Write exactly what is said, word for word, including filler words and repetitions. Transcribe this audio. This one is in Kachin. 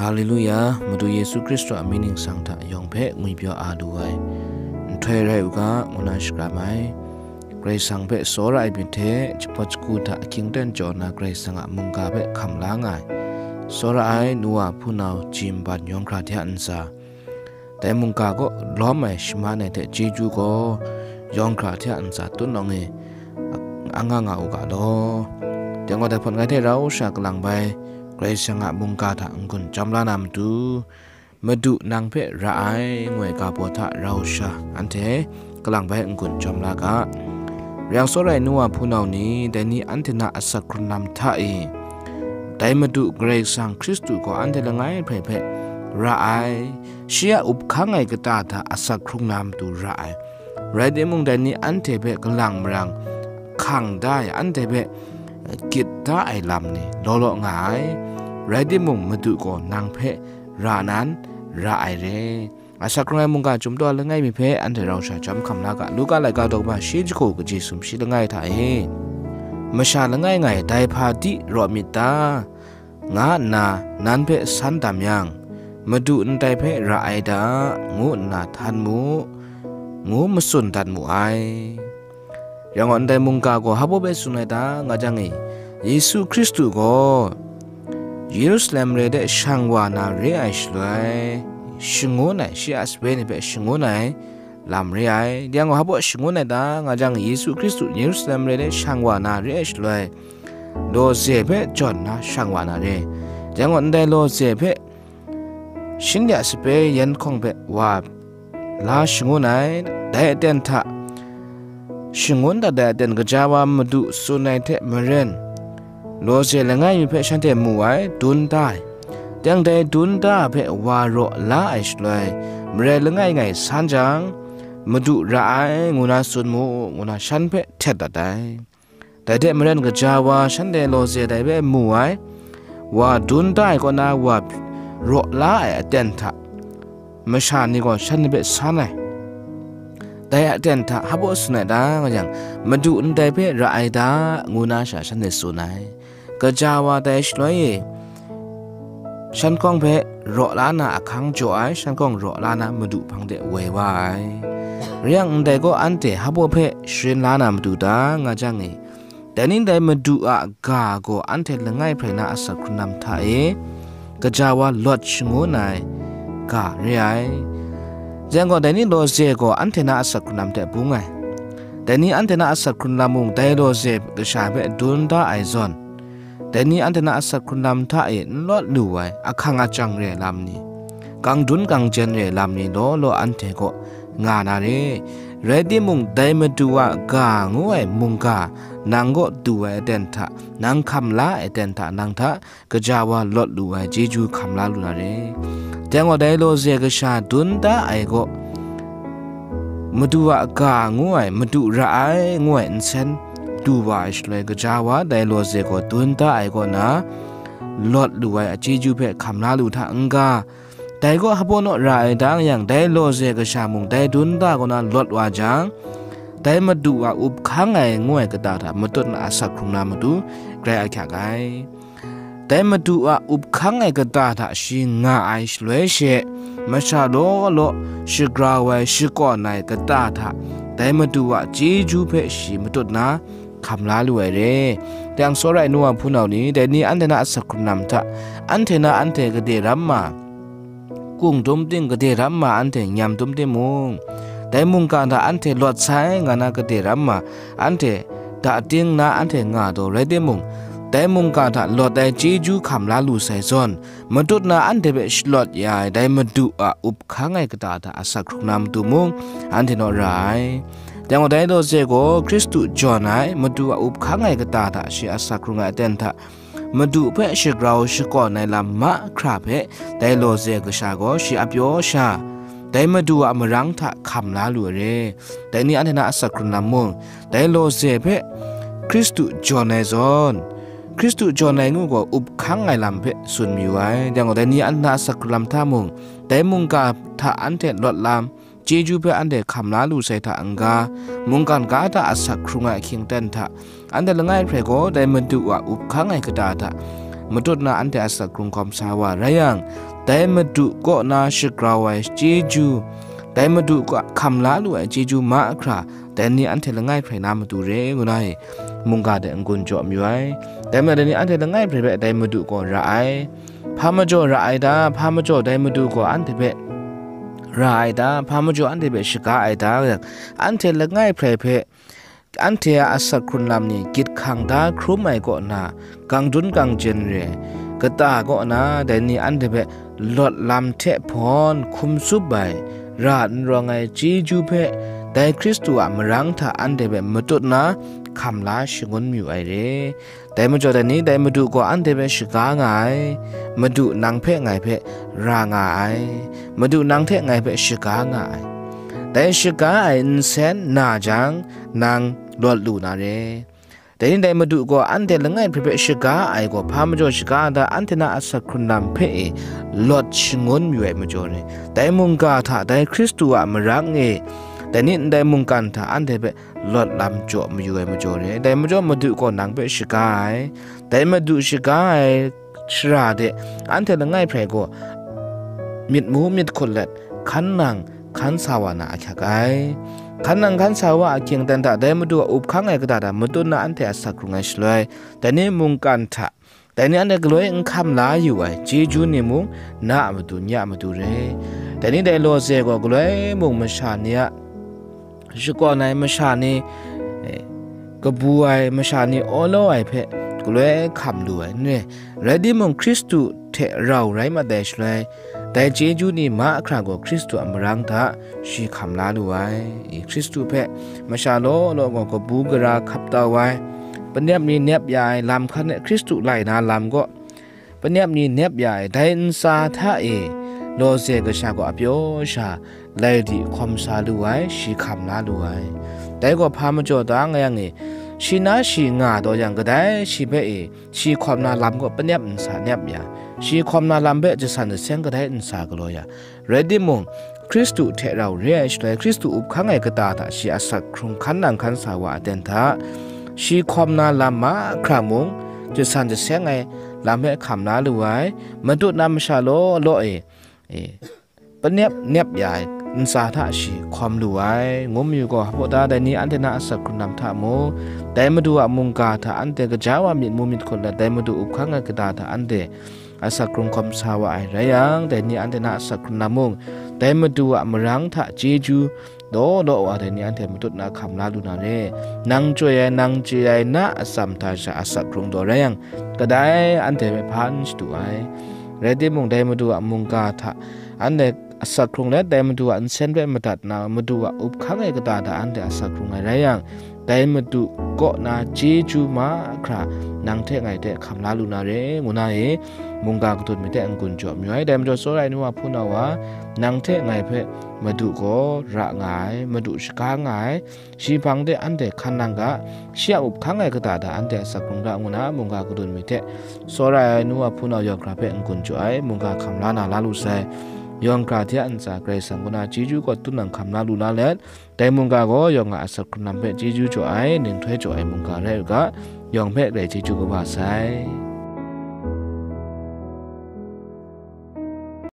Haleluya, Madu Yesu Hkristu a mying ningsang hta yawng hpe ngwipyaw a lu ai, nhtoi rai u ga, ngu na shakram ai. Karai Kasang hpe tsawra ai myit hte, jahpawt jahku hta ahkying aten jaw nna Karai Kasang a mungga hpe hkam la nga ai, tsawra ai nu wa hpunau, ji nban yawng hkra hte a ntsa, dai mungga kaw lawm ai shaman ai hte chyeju gaw yawng hkra hte a ntsa tutnawng e anga nga u ga law. Dai gaw, dai hpawt ngai hte rau sha kalang bai Karai Kasang a mungga hta n-gun chyawm la na matu, Madu nang hpe ra ai, ngu ai ga baw hta rau sha anhte kalang bai n-gun chyawm la ga. Rai yang, tsawra ai nu wa hpunau ni, dai ni anhte na asak hkrung lam hta e, dai Madu Karai Kasang Hkristu gaw anhte langai hprai hpe ra ai, shi a up hkang ai kata hta asak hkrung na matu ra ai. Rai timung, dai ni anhte hpe kalang marang hkang da ai, anhte hpe gyit da ai lam ni law law nga ai. Rai timung, Madu gaw nang hpe ra nan, ra ai re. Asak hkrung ai mungga chyum daw langai mi hpe anhte rau sha chyawm hkam la ga. Luka laika daw kaba shi jahku kaji sumshi langai hta e, masha langai ngai dai hpa di raw myit ta, nga nna nan hpe san dam yang, Madu ndai hpe ra ai da, ngu nna htan mu, ngu matsun dat mu ai. Yang gaw, ndai mungga gaw hpa baw hpe tsun ai ta, nga jang e, Yesu Hkristu gaw Yerusalem mare de shang wa na re ai shaloi, shangun ai, shi a sape ni hpe shangun ai lam re ai. Yang gaw, hpa baw shangun ai ta, nga jang e, Yesu Hkristu Yerusalem mare de shang wa na re ai shaloi, lawze hpe jawn nna shang wa na re. Yang gaw, ndai lawze hpe shanhte a sape yan hkawng hpe wa la shangun ai, dai aten hta shangun dat ai aten gaja wa Madu tsun ai hte maren, lawze langai mi hpe shanhte mu ai, dun da ai. Teng dai dun da ai hpe wa raw la ai shaloi, mare langai ngai san jang, Madu ra ai, ngu na tsun mu, ngu na shan hpe htet dat ai. Dai hte maren, gaja wa shanhte lawze dai hpe mu ai, wa dun da ai kaw na wa raw la ai aten hta masha ni gaw shanhte hpe san ai. Dai aten hta hpa baw tsun ai ta, nga yang, Madu ndai hpe ra ai ta, ngu na sha shanhte tsun ai. Gaja wa dai shaloi e, shan hkawng hpe raw la na ahkang jaw ai, shan hkawng raw la na Madu hpang de woi wa ai. Rai yang, ndai gaw anhte hpa baw hpe sharin la na matu ta, nga jang e, dai ni dai Madu a ga gaw anhte langai hprai na asak hkrung lam hta e, gaja wa lawt shangun ai ga re ai. Yang gaw, dai ni lawze gaw anhte na asak hkrung lam hte bung ai. Dai ni anhte na asak hkrung lam mung dai lawze kasha hpe dun da ai zawn, dai ni anhte na asak hkrung lam hta e n lawt lu ai, ahkang ajang re ai lam ni, kang dun kang jen re ai lam ni law law anhte kaw nga na re. Rai timung, dai Madu a ga ngu ai mungga nang kaw du ai aten hta, nang hkam la ai aten hta, nang hta gaja wa lawt lu ai chyeju hkam la lu na re. Dai gaw, dai lawze kasha dun da ai gaw, Madu a ga ngu ai, Madu ra ai ngu ai nsen du wa ai shaloi, gaja wa dai lawze gaw dun da ai kaw na lawt lu ai a chyeju hpe hkam la lu hta n-ga, dai gaw hpa baw naw ra ai ta, nga yang, dai lawze kasha mung dai dun da kaw na lawt wa jang, dai Madu a up hkang ai ngu ai kata hta matut na asak hkrung na matu grai ahkyak ai. Dai Madu a up hkang ai kata hta shi nga ai shaloi she, masha law law shagrau ai, shakawn ai kata hta, dai Madu a chyeju hpe shi matut na hkam la lu ai re. Dai yang, tsawra ai nu wa hpunau ni, dai ni anhte na asak hkrung lam hta, anhte na anhte gade ram ma, kung dum ting, gade ram ma anhte nyam dum timung, dai mungga hta anhte lawt sai nga na gade ram ma, anhte da ting na anhte nga taw rai timung, dai mungga hta lawt ai chyeju hkam la lu sai zawn, matut na anhte hpe shalawt ya ai dai Madu a up hkang ai kata hta asak hkrung na matu mung, anhte naw ra ai. Dai gaw, dai lawze gaw Hkristu jawn ai, Madu a up hkang ai kata hta shi asak hkrung ai aten hta, Madu hpe shagrau shakawn ai lam mahkra hpe dai lawze kasha gaw shi a pyaw sha, dai Madu a marang hta hkam la lu ai re. Dai ni anhte na asak hkrung lam mung, dai lawze hpe Hkristu jawn ai zawn, Hkristu jawn ai ngu gaw up hkang ai lam hpe tsun mayu ai. Dai gaw, dai ni anhte na asak hkrung lam hta mung, dai mungga hta anhte lawt lam, chyeju hpe anhte hkam la lu sai hta n-ga, mungkan ga hta asak hkrung ai ahkying aten hta, anhte langai hprai gaw dai Madu a up hkang ai kata hta matut na anhte asak hkrung hkawm sa wa rai yang, dai Madu kaw na shagrau ai chyeju, dai Madu kaw hkam la lu ai chyeju mahkra, dai ni anhte langai hprai na matu re ngu na e, mungga de n-gun jaw mayu ai. Dai majaw dai ni anhte langai hprai hpe dai Madu gaw ra ai. Hpa majaw ra ai ta? Hpa majaw dai Madu gaw anhte hpe ra ai ta? Hpa majaw anhte hpe shaga ai ta? Anhte langai hprai hpe anhte a asak hkrun lam ni gyit hkang da hkrum ai kaw na, gang dun gang jen re ai kata kaw na, dai ni anhte hpe lawt lam hte hpawn hkum tsup ai, ra n rawng ai chyeju hpe, dai Hkristu a marang hta anhte hpe matut na hkam la shangun mayu ai re. Dai majaw dai ni, dai Madu gaw anhte hpe shaga nga ai, Madu nang hpe ngai hpe ra nga ai, Madu nang hte ngai hpe shaga nga ai. Dai shaga ai nsen na jang, nang lawt lu na re. Dai ni, dai Madu gaw anhte langai hprai hpe shaga ai gaw, hpa majaw shaga ai ta? Anhte na asak hkrun lam hpe e lawt shangun mayu ai majaw re. Dai mungga hta, dai Hkristu a marang e, dai ni ndai mungkan hta anhte hpe lawt lam jaw mayu ai majaw re. Dai majaw Madu gaw nang hpe shaga ai. Dai Madu shaga ai shara de anhte langai hprai gaw myit mu myit hkut let, hkan nang hkan sa wa na ahkyak ai. Hkan nang hkan sa wa ahkying dan hta, dai Madu a up hkang ai kata hta matut na anhte asak hkrung ai shaloi, dai ni mungkan hta, dai ni anhte galoi n hkam la yu ai chyeju ni mung, na a matu, nye a matu re. Dai ni dai lawze gaw galoi mung masha ni a, shakawn ai masha ni, eh, kabu ai masha ni awlaw ai hpe galoi hkam lu ai n re. Rai timung, Hkristu hte rau rai mat ai shaloi, dai chyeju ni mahkra gaw Hkristu a marang hta shi hkam la lu ai. I, Hkristu hpe masha law law gaw kabu gara hkap tau ai, panep ni nep ya ai lam hkan e Hkristu lai na lam gaw, panep ni nep ya ai dai ntsa hta e lawze kasha gaw apyaw sha lai di hkawm sa lu ai, shi hkam la lu ai. Dai gaw hpa majaw ta nga yang e, shi na shi nga taw yang, kadai shi hpe e shi hkawm na lam gaw panep ntsa nep ya, shi hkawm na lam hpe jasan jaseng kadai ntsa galaw ya. Rai timung, Hkristu hte rau re ai shaloi, Hkristu up hkang ai kata hta shi asak hkrung hkan nang hkan sa wa aten hta, shi hkawm na lam mahkra mung, jasan jaseng ai lam hpe hkam la lu ai, matut na masha law law e, e, panep nep ya ai ntsa hta shi hkawm lu ai, ngu mayu gaw, hpa ta dai ni anhte na asak hkrun lam hta mung, dai Madu a mungga hta anhte gaja wa myit mu myit hkut let, dai Madu up hkang ai kata hta anhte asak hkrung hkawm sa wa ai rai yang, dai ni anhte na asak hkrun lam mung, dai Madu a marang hta chyeju law law wa dai ni anhte matut na hkam la lu na re. Nang chyoi ai, nang chye ai na atsam hta sha asak hkrung taw rai yang, kadai anhte hpe hpa n shadu ai. Rai timung, dai Madu a mungga hta anhte asak hkrung let, dai Madu a nsen hpe madat na, Madu a up hkang ai kata hta anhte asak hkrung ai rai yang, dai Madu kaw na chyeju mahkra nang hte ngai hte hkam la lu na re, ngu na e, mungga kadun myit hte n-gun jaw mayu ai. Dai majaw, tsawra ai nu a hpunau wa, nang hte ngai hpe Madu gaw ra nga ai, Madu shaga nga ai, shi hpang de anhte hkan nang ga, shi a up hkang ai kata hta anhte asak hkrung ga, ngu na mungga kadun myit hte, tsawra ai nu a hpunau yawng hkra hpe n-gun jaw ai, mungga hkam la na la lu sai. Yawng hkra hte a ntsa Karai Kasang kaw na chyeju gaw tun nang hkam la lu na let, dai mungga gaw yawng a asak hkrun lam hpe chyeju jaw ai, ninghtoi jaw ai mungga rai u ga, yawng hpe grai chyeju kaba sai.